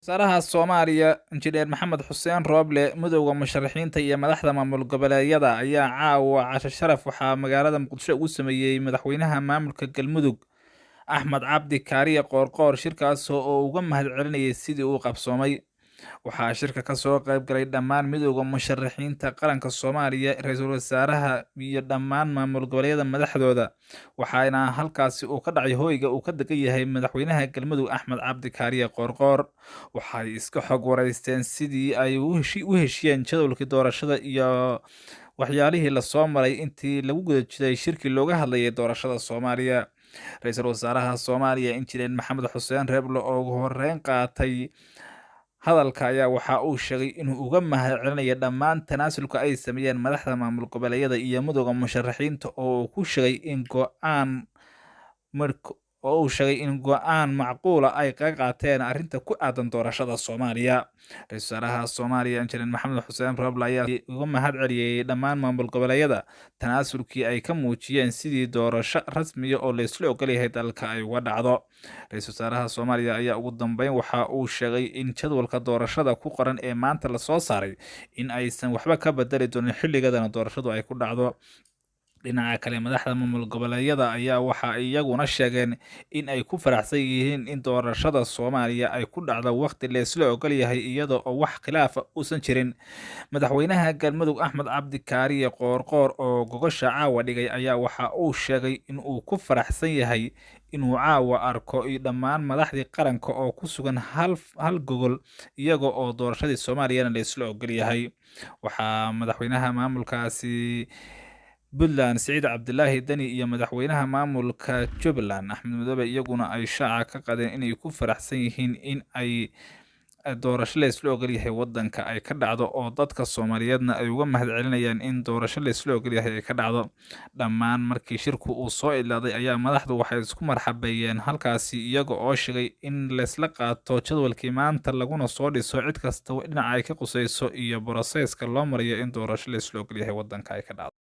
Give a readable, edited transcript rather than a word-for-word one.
Wasaaraha Soomaaliya Injineer Maxamed Xuseen Rooble, midowda musharaxiinta iyo madaxda maamul goboleedyada ayaa caawa casho sharaf waxaa magaalada Muqdisho ugu sameeyey madaxweynaha maamulka Galmudug Axmed Cabdi Kaariye Qoorqoor, shirkaas oo uga mahadcelinayay sidii uu qabsoomay. Waxaa shirka ka soo qayb galay dhammaan midowda musharaxiinta qaranka Soomaaliya, ra-iisul wasaaraha iyo dhammaan maamul goboleedyada madaxdooda, waxaana halkaasi uu ka dhacay hoyga uu ka degan yahay madaxweynaha Galmudug Axmed Cabdi Kaariye Qoorqoor. Waxay iska xog wareysteen sidii ay u heshiyeen jadwalkii doorashada iyo waxyaalihii lasoo maray intii lagu guda jiray shirkii looga hadlayay doorashada Soomaaliya. Ra-iisul wasaaraha Soomaaliya Injineer Maxamed Xuseen Rooble oo ugu horeyn qaatay hadalka ayaa waxa uu sheegay inuu uga mahadcelinayo dhammaan tanaasulka ay sameeyeen madaxda maamul goboleedyada iyo midowda musharaxiinta, oo uu sheegay in go'aan macquula ay kaga qaateen arrinta ku aadan doorashada Soomaaliya. Ra-iisul wasaaraha Soomaaliya Injineer Maxamed Xuseen Rooble ayaa uga mahad celiyey dhammaan maamul goboleedyada tanaasulkii ay ka muujiyeen sidii doorasho rasmiya oo laysla ogolyahay dalka ay uga dhacdo. Ra-iisul wasaaraha Soomaaliya ayaa ugu dambeyn waxa uu sheegay in jadwalka doorashada ku qoran ee maanta lasoo saaray in aysan waxba ka bedeli doonin, xilligadana doorashadu ay ku dhacdo. Dhinaca kale, madaxda maamul goboleedyada ayaa waxa ay iyaguna sheegeen in ay ku faraxsan yihiin in doorashada Soomaaliya ay ku dhacdo waqti laysla ogol yahay, iyada oo wax khilaafa uusan jirin. Madaxweynaha Galmudug Axmed Cabdi Kaariye Qoorqoor oo gogosha caawa dhigay ayaa waxa uu sheegay in uu ku faraxsan yahay inuu caawa arko dhammaan madaxdii qaranka oo ku sugan hal gogol, iyaga oo doorashadii Soomaaliyana laysla ogol yahay. Waxaa madaxweynaha maamulkaasi Puntland Siciid Cabdilaahi Deni iyo madaxweynaha maamulka Jubbaland Axmed Madoobe iyaguna ay shaaca ka qadeen inay ku faraxsan yihiin in ay doorasho la isla ogol yahay wadanka ay ka dhacdo, oo dadka Soomaaliyeedna ay uga mahadcelinayaan in doorasho la isla ogol yahay ay ka dhacdo. Dhammaan markii shirku uu soo idlaaday ayaa madaxdu waxay isku marxabeeyeen halkaasi, iyaga oo sheegay in laysla qaato jadwalkii maanta laguna soo dhiso cid kasta dhinaca ay ka qusayso iyo boroseeska loo marayo in doorasho la isla ogol yahay wadanka ay ka dhacdo.